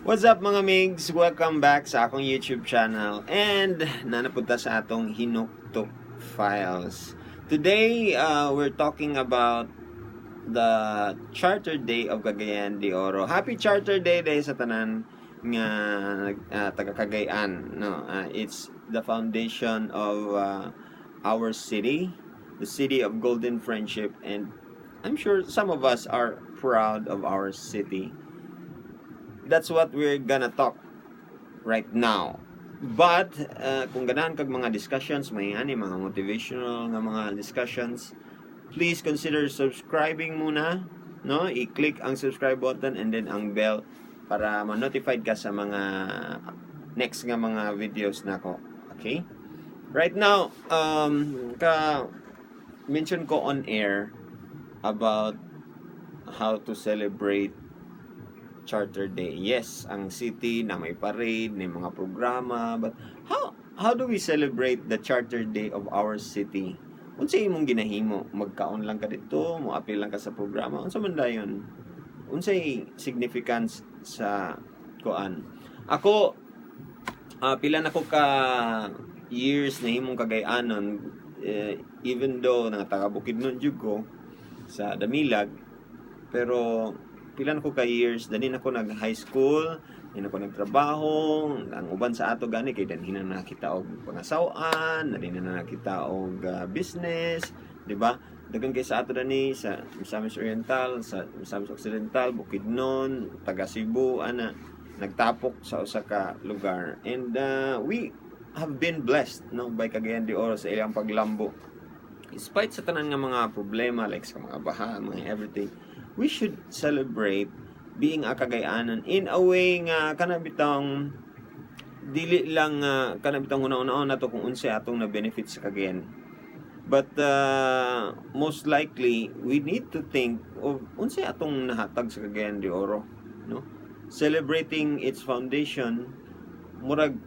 What's up, mga migs? Welcome back sa akong YouTube channel and naa na pud ta sa atong Hinuktok Files. Today, we're talking about the Charter Day of Cagayan de Oro. Happy Charter Day day sa tanan nga taga Cagayan, no? It's the foundation of our city, the city of golden friendship, and I'm sure some of us are proud of our city. That's what we're gonna talk right now. But kung ganahan kag mga discussions, may ani mga motivational nga mga discussions, please consider subscribing muna, no? I-click ang subscribe button and then ang bell para ma-notified ka sa mga next nga mga videos nako. Okay? Right now, ka mention ko on air about how to celebrate Charter Day. Yes, ang city na may parade, may mga programa, but how do we celebrate the Charter Day of our city? Unsa imong ginahimo? Magkaon lang ka dito, moapil lang ka sa programa. Unsa man dayon? Unsay significance sa kuan? Ako, pila na ko ka years na himong Cagayanon, eh, even though nga taga Bukidnon jud ko sa Damilag, pero pila na ko ka years dani na ko nag high school, dani na ko nagtrabaho. Ang uban sa ato gani kay danhi na nakita og pangasaw-an, dani na nakita og business, di ba? Daghan kay sa ato dani sa Misamis Oriental, sa Misamis Occidental, Bukidnon, taga Cebu ana, nagtapok sa usa ka lugar, and we have been blessed, no, by Cagayan de Oro sa ilang paglambo despite sa tanan nga mga problema, like sa mga baha, mga everything. We should celebrate being a Cagayanon in a way nga kana bitang dili lang kana bitang una-una nato kung unsay atong na benefit sa Cagayan. But most likely we need to think of unsay atong nahatag sa Cagayan de Oro, no? Celebrating its foundation, murag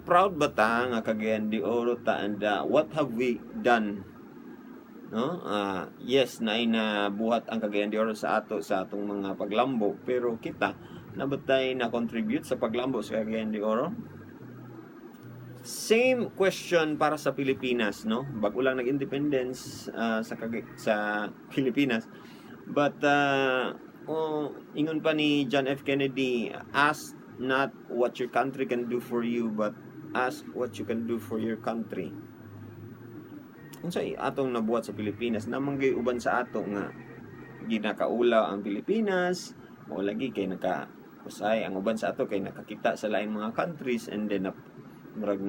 proud ba ta nga Cagayan de Oro ta, and what have we done, no? Yes, naay nabuhat ang Cagayan de Oro sa ato, sa atong mga paglambo, pero kita naa ba tay na contribute sa paglambo sa Cagayan de Oro? Same question para sa Pilipinas, no? Bago lang nag-independence sa Pilipinas, but oh, ingon pa ni John F. Kennedy, "Ask not what your country can do for you, but ask what you can do for your country." Unsay atong nabuhat sa Pilipinas? Naa man gyud uban sa ato nga ginakaulaw ang Pilipinas, mao lagi kay naka usay ang uban sa ato kay nakakita sa lain mga countries, and then na, murag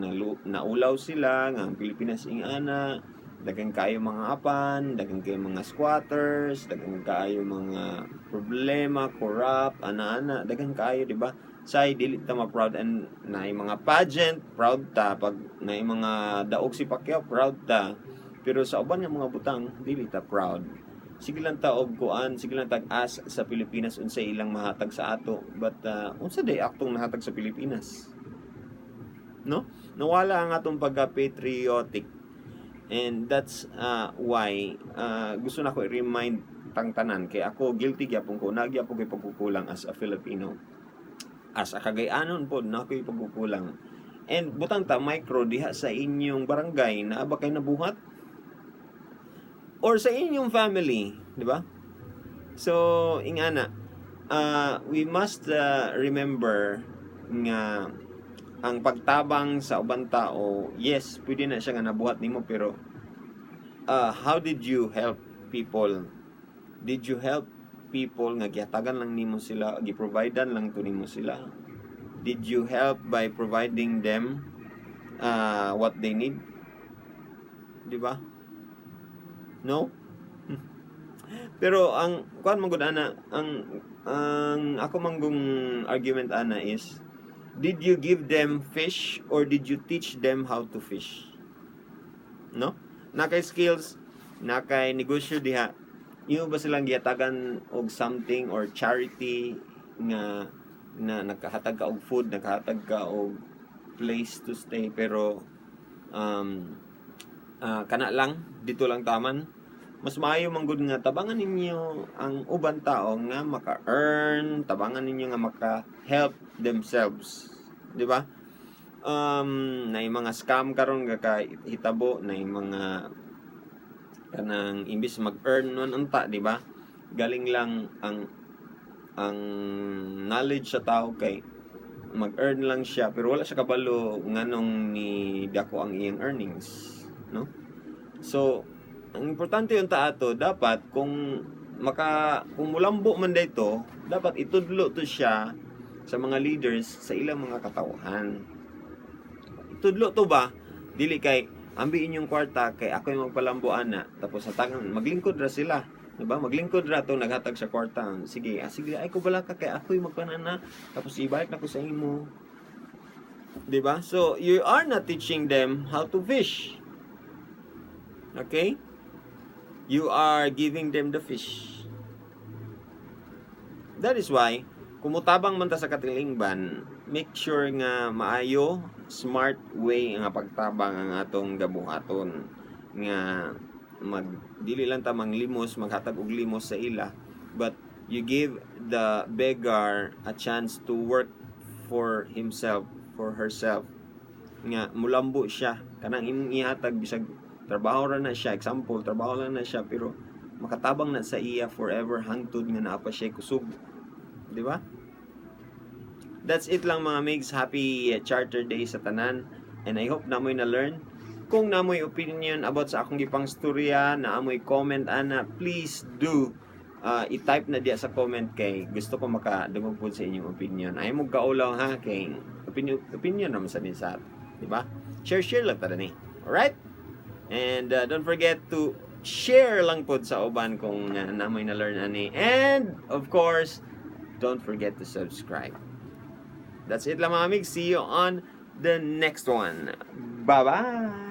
naulaw sila nga ang Pilipinas ingana, daghan kaayo mga apan, daghan kaayo mga squatters, daghan kaayo mga problema, corrupt, ana-ana, daghan kaayo, di ba? Say dili ta ma-proud, and naay mga pageant, proud ta pag naay mga daog si Pacquiao, proud ta. Pero sa uban nga mga butang, dili ta proud. Sige lang ta og kuan, sige lang tag ask sa Pilipinas unsay ilang mahatag sa ato. But unsa day atong nahatag sa Pilipinas? No? Nawala ang atong pagka-patriotic. And that's why gusto na ko i-remind tang tanan kay ako guilty gyapon ko, naa gyapon ko'y pagkukulang as a Filipino. As a Cagayanon pod, naa ko'y pagkukulang. And butang ta micro diha sa inyong barangay, naa ba kay nabuhat? Or sa inyong family, di ba? So, ingana, we must remember nga ang pagtabang sa ubang tao, yes, pwede na siya nga nabuhat nimo, pero how did you help people? Did you help people nga gihatagan lang nimo sila, gi-providean lang to nimo sila? Did you help by providing them what they need? Di ba? No? Pero ang kuan man gud ana, ang ako man gung argument ana is, did you give them fish or did you teach them how to fish? No? Naa kay skills, naa kay negosyo diha. Imo ba silang gihatagan og something or charity nga na nakahatag ka og food, nakahatag ka og place to stay, pero kana lang dito lang taman? Mas maayo man gud nga tabangan ninyo ang uban tao nga maka-earn, tabangan ninyo nga maka-help themselves, di ba? Na mga scam karon nga kahitabo na mga kanang imbis mag-earn nun unta, di ba? Galing lang ang knowledge sa tao kay mag-earn lang siya, pero wala siya kabalo nganong ni dako ang iyang earnings, no? So ang importante yung ato, dapat kung mulambo man dito, dapat itudlo to siya sa mga leaders, sa ilang mga katawhan. Itudlo to ba, dili kay ambi inyong kwarta kay ako yung magpalambo ana, tapos sa tagan maglingkod ra sila. Diba? Maglingkod ra to naghatag sa kwarta. Sige, ah, sige, ay ko bala ka kay ako yung magpanana, tapos ibalik na ko sa imo. Diba? So, you are not teaching them how to fish. Okay? You are giving them the fish. That is why, kung mutabang man ta sa katilingban, make sure nga maayo, smart way nga pagtabang ang atong gabuhaton. Nga mag dili lang ta manglimos, maghatag og limos sa ila, but you give the beggar a chance to work for himself, for herself. Nga mulambo siya, kanang imong ihatag bisag trabaho ra na siya, example, trabaho lang na siya, pero makatabang na sa iya forever hangtod nga naa pa siya kusog. Di ba? That's it lang, mga migs. Happy Charter Day sa tanan. And I hope namoy na learn. Kung namoy opinion about sa akong gipang storya, na amoy comment ana, please do i-type na diya sa comment kay gusto ko makadungog pod sa inyong opinion. Ay mo kaulaw ha, kay opinion opinion naman sa din sa, di ba? Share share lang ta ni. Alright? And don't forget to share lang pod sa uban kung namoy na learn ani. And of course, don't forget to subscribe. That's it lang, mga amigs. See you on the next one. Bye-bye!